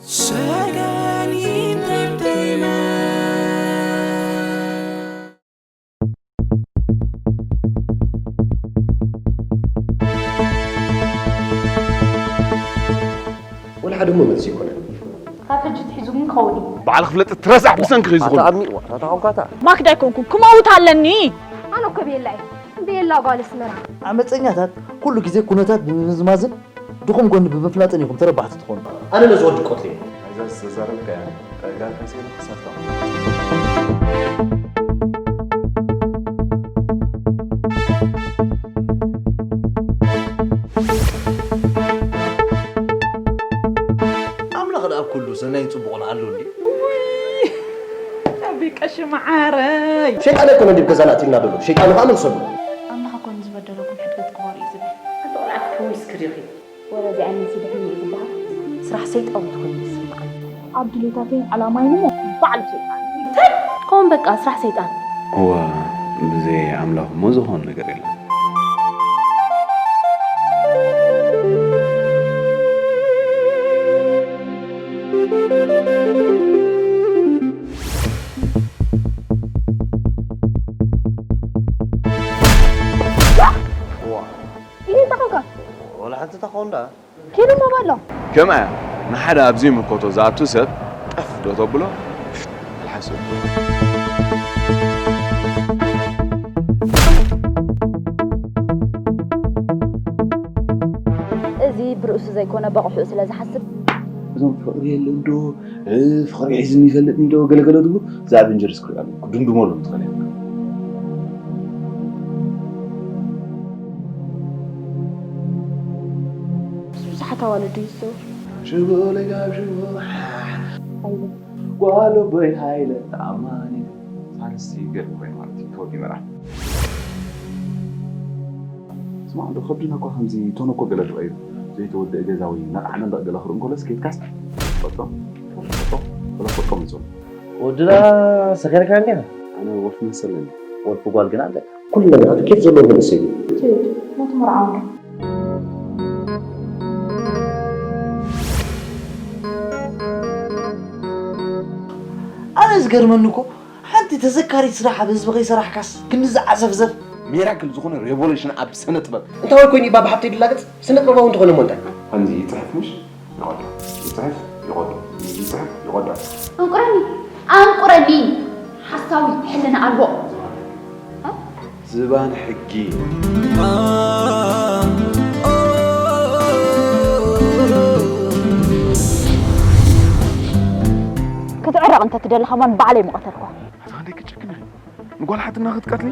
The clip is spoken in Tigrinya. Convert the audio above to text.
Sagan Entertainment. ወላ ሓደ እሞ መልሲ ኣይኮነን። ካብ ሕጂ ትሒዙ ግን ክኸውን እዩ። በዓል ክፍለጥ ትረሳሕ ብሰንኪ እዩ ዝኾነ። ኣታ ኣሚ-፣ ዋ፣ ኣታ ታኾንካታ። ማክዳ ኣይኮንኩን፣ ክመውት ኣለኒ። ኣነ እኮ ቤላ እየ። ቤላ ጓል ኣስመራ። ዓመፀኛታት ኩሉ ግዜ ኩነታት ብምምዝማዝን ድኹም ጎኒ ብምፍላጥን ኢኹም ተረባሕቲ ትኾኑ። ኣነ ነዚ ወዲ ቆትለዮ። ናይዛ ዝተዛረብካያ ቃል ከይሰይረ ክሳትካ። ኣምላኽ ደኣ ኣብ ኩሉ ሰናይን ጽቡቕን ኣሎ እንድዩ። ውይ፣ ኣቢ ቀሺ መዓረይ። ሸይጣን ኣይኮነን ድዩ ገዛና ኣትዩልና ዘሎ? ሸይጣኑ ከኣ መልሰሉ። ኣምላኽ እኮ ንዝበደለኩም ሕድገት ክበሩ እዩ ዝብል። ኣንተ ቆልዓ ክትሕውስኪ ዲኺ? ወረ እዚኣ ነዚ ድሕን እዩ ዝበሃል። ስራሕ ሰይጣን ትኾይኑ ይስምዓኒ። ኣብ ድሌታተይን ዓላማይን እሞ ባዕሉ ሰይጣን። እንታይ? ከምኡ በቃ ስራሕ ሰይጣን። እዋ፣ ብዘይ ኣምላኽ እሞ ዝኾነ ነገር የለን። እዋ። ኢሂ፣ እንታይ ኾንካ? ወላ ሓንቲ እንታይ ኾን ደኣ? ኪዱ እሞ በሎ። ከምኣ እያ። ንሓደ ኣብ ዘይምልከቶ ዝኣቱ ሰብ ጠፍ ዶ ተብሎ? ተልሓሶ። እዚ ብርእሱ ዘይኮነ በቑሑ ስለ ዝሓስብ። እዞም ፍቕሪ የለን ዶ፣ እ፣ ፍቕሪ ሒዝኒ ይፈልጥ እንዶ፣ ገለገለ ትብሉ፣ እዛ ኣቨንጀርስ ክሪኣ ኣለኩ። ድምድሞ ኣለኩ፣ ትኽእል እያ። ብዙሓት ኣዋልድ እዩ ዝዘውር። ሽቦ ለጋብ ሽቦ፣ ሓሕ። ሃይለ። ጓል ኣቦይ ሃይለ ተኣማኒ። ሳልስቲ ገርል ኮይና ማለት እዩ፣ ተወዲ መራሕ። ስማዕ፣ እንዶ ከብድና እኳ ከምዚ ቶኖ እኮ ገለ ተቐይሩ። ዘይተወደአ ገዛ ወይ ነቓዕ መንደቕ ገለ ክርኢ እንከሎስ፣ ኬድካስ፣ ፈጦ፣ ፈጦ፣ ፈጦ፣ ፈጦ ምጽኡ። ወድና ሰኺርካ እንዲኻ? ኣነ ወልፊ መሰለኒ። ወልፊ ጓል ግን ኣለካ። ኩሉ ነገራቱ ኬፍ ዘለዎ መንእሰይ እዩ። ቴድ፣ ነቲ መርዓዊ እንዶ? ኣነ ዝገርመኒ እኮ፣ ሓንቲ ተዘካሪት ስራሕ ኣብ ህዝቢ ከይሰራሕካስ፣ ክንዲ ዝዓዘፍዘፍ። ሚራክል ዝኾነ ሬቮሉሽን ኣብ ስነ ጥበብ። እንታይ ኮይኑ እዩ ባባ ሃብተይ ድላገጽ? ስነ ጥበባዊ እንተኾነ እሞ እንታይ? ከምዚ ይጽሕፍ ምሽ? ይቐዶ። ይጽሕፍ፣ ይቐዶ። ይጽሕፍ፣ ይቐዶ። ኣንቁረኒ፣ ኣንቁረኒ። ሓሳዊ ሕልና ኣልቦ። ዝባን ሕጊ። ክትዕረቕ እንተ ትደሊ ከማን ባዕለይ ምቐተልኳ። ኣታ ክንደይ ክትጨክን ኢኺ? ንጓል ሓትና ክትቀትሊ?